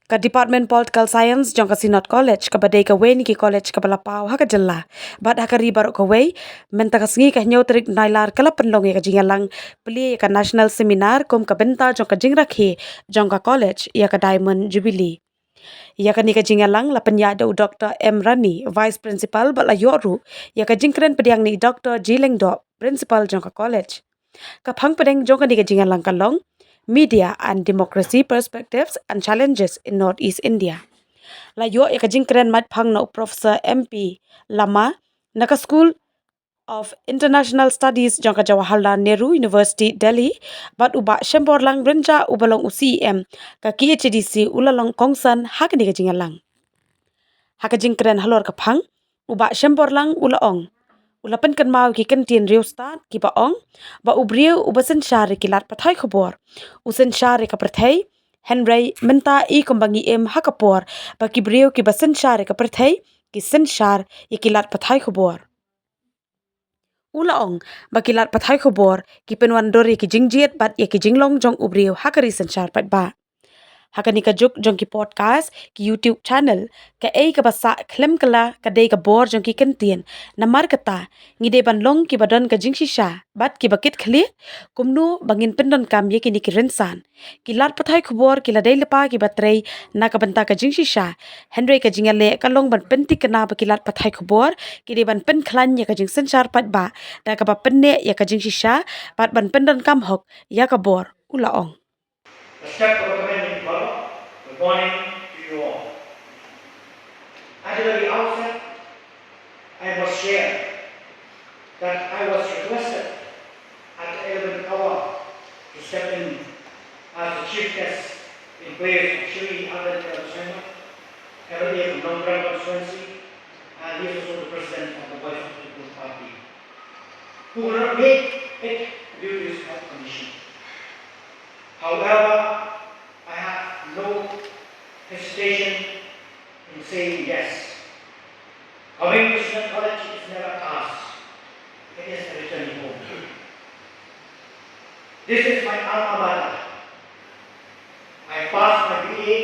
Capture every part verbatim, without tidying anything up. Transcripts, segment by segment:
Ka Department Political Science jong ka Synod College, kaba dei kawei na ki college kaba la paw ha ka jylla bad ha ka ri baroh kawei, mynta ka sngi ka hynñiew tarik Nailar ka la pynlong ïa ka jingïalang plie ïa ka National Seminar kum ka bynta jong ka jingrakhe jong ka college ïa ka Diamond Jubilee. Ïa kane ka jingïalang la pynïaid da u Doctor M Rani, Vice Principal, bad la ïoh ruh ïa ka jingkren pdiang na i Doctor G Lyngdoh, Principal jong ka college. Ka phang pdeng jong kane ka jingïalang ka long Media and Democracy: Perspectives and Challenges in Northeast India. La ïoh ïa ka jingkren maitphang na u Professor M P Lama na ka School of International Studies jong ka Jawaharlal Nehru University, Delhi, bad u Bah Shemborlang Rynjah, uba long u C E M ka K H A D C, u la long kongsan ha kane ka jingïalang. Ha ka jingkren halor ka phang, u Bah Shemborlang u la ong, u la pynkynmaw ïa ki kyntien riewstad kiba ong ba u briew uba synshar ïa ki lad pathai khubor u synshar ïa ka pyrthei, hynrei mynta i kumba ngi im ha ka por ba ki briew kiba synshar ïa ka pyrthei ki synshar ïa ki lad pathai khubor. U la ong ba ki lad pathai khubor ki pynwandur ïa ki jingjied bad ïa ki jinglong jong u briew ha ka ri synshar paidbah. Ha kane ka juk jong ki podcast, ki YouTube channel, kaei kaba sah khlem kylla ka dei ka bor jong ki kyntien. Namar kata, ngi dei ban long kiba don ka jingshisha bad kiba kit khlieh kumno ba ngin pyndonkam ïa kine ki rynsan. Ki lad pathai khubor ki la dei lypa kiba trei na ka bynta ka jingshisha, hynrei ka jingïaleh ka long ban pynthikna ba ki lad pathai khubor ki dei ban pynkhlaiñ ïa ka jingsynshar paidbah da kaba pynneh ïa ka jingshisha bad ban pyndonkam hok ïa ka bor, u la ong. A step of commending Baba. Good morning to you all. At the very outset, I must share that I was requested at the eleventh hour to step in as the chief guest in place of Shri Adan L Sharma, M L A from Nongkrem constituency, and he is also the president of the Voice of the People Party, who will not make it due to his health condition. However, I have no hesitation in saying yes. Coming to Synod College is never a task. It is a returning home. This is my alma mater. I passed my B A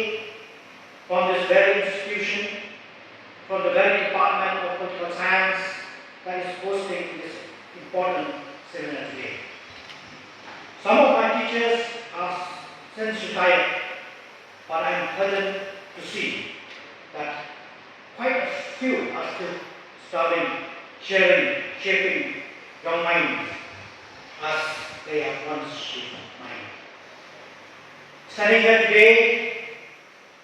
from this very institution, from the very Department of Political Science that is hosting this important seminar today. Some of my teachers have since retired, but I am heartened to see that quite a few are still serving, sharing, shaping young minds as they have once shaped mine. Standing here today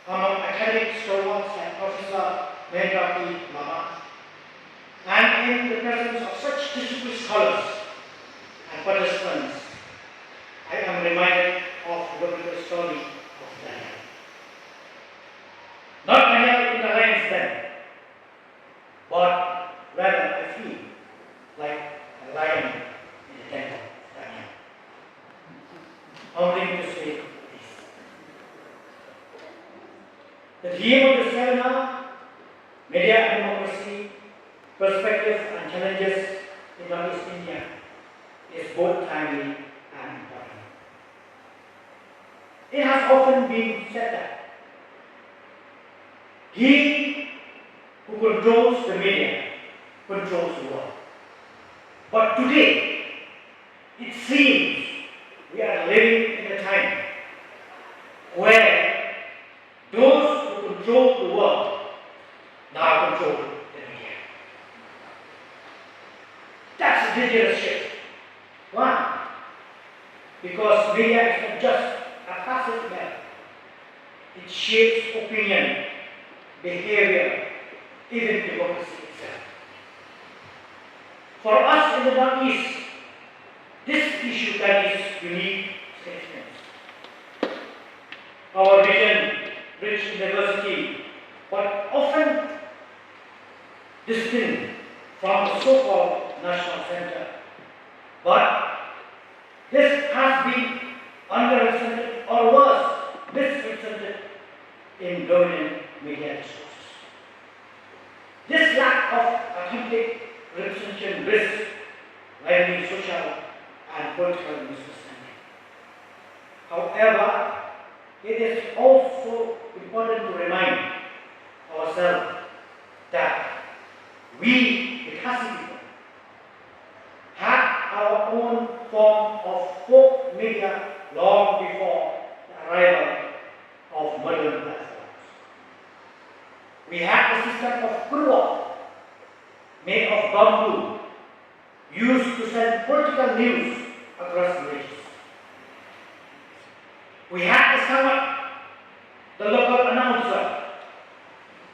among academic stalwarts like Professor Mahendra P Lama, and in the presence of such distinguished scholars and participants, I am reminded of the biblical story of Daniel. Not Daniel in the lion's den, but rather I feel like a lion in the den of Daniel. Humbling to say this. The theme of the seminar, Media and Democracy: Perspectives and Challenges in Northeast India, is both timely and important. It has often been said that he who controls the media controls the world. But today, it seems we are living in a time where those who control the world now control the media. That's a dangerous shift. Why? Because media is not just a passive medium. It shapes opinion, behavior, even democracy itself. For us in the Northeast, this issue carries unique significance. Our region, rich in diversity, but often distant from the so-called national center. But this has been underrepresented or worse, misrepresented in dominant media discourses. This lack of authentic representation risks widening social and political misunderstanding. However, it is also important to remind ourselves that we, the Khasi people, had our own form of folk media long before the arrival of modern platforms. We had a system of kruok made of bamboo used to send political news across villages. We had the Sangat, the local announcer,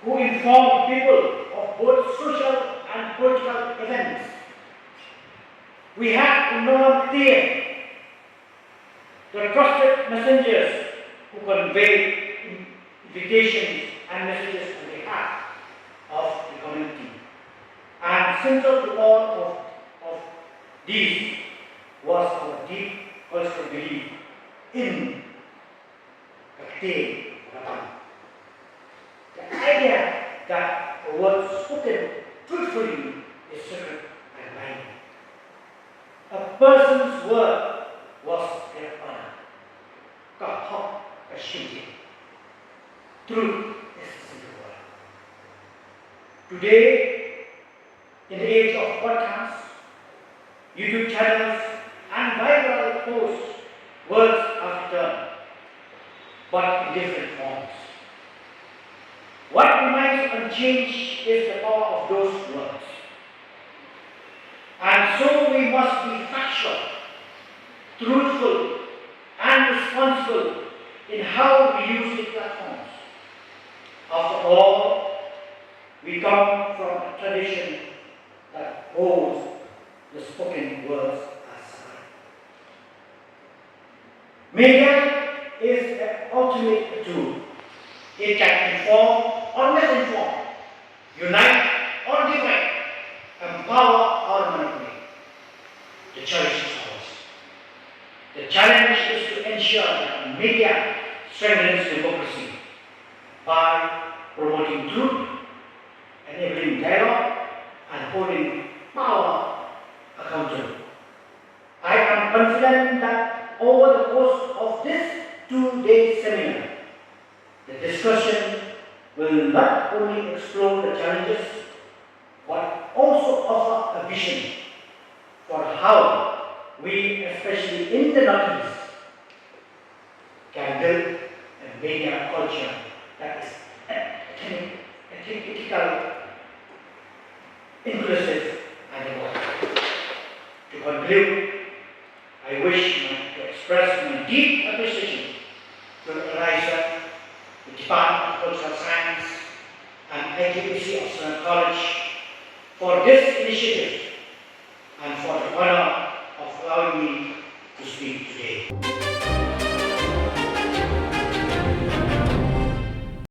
who informed people of both social and political events. We had the Nolam Tien, the trusted messengers who conveyed invitations and messages on behalf of the community. And central to all of, of these was our deep cultural belief in the Ktien Vatn. The idea that a word spoken truthfully is sacred and binding. A person's word was their honor. Ka hok ka shim. Truth is the simple word. Today, in the age of podcasts, YouTube channels, and viral posts, words are returned, but in different forms. What remains unchanged is the power of those words. And so we must be factual, truthful, and responsible in how we use the platforms. After all, we come from a tradition that holds the spoken words as sacred. Media is an ultimate tool. It can inform or misinform, unite or divide, empower or manipulate. The choice is ours. The challenge is to ensure that media strengthens democracy by promoting truth, enabling dialogue, and holding power accountable. I am confident that over the course of this two-day seminar, the discussion will not only explore the challenges, but also offer a vision for how we, especially in the Northeast, can build a media culture that is ethnic, ethical, inclusive, and democratic. To conclude, I wish my, to express my deep appreciation to the organizer, the Department of Cultural Science, and I Q A C of Sangat College for this initiative and for the honor of allowing me to speak today.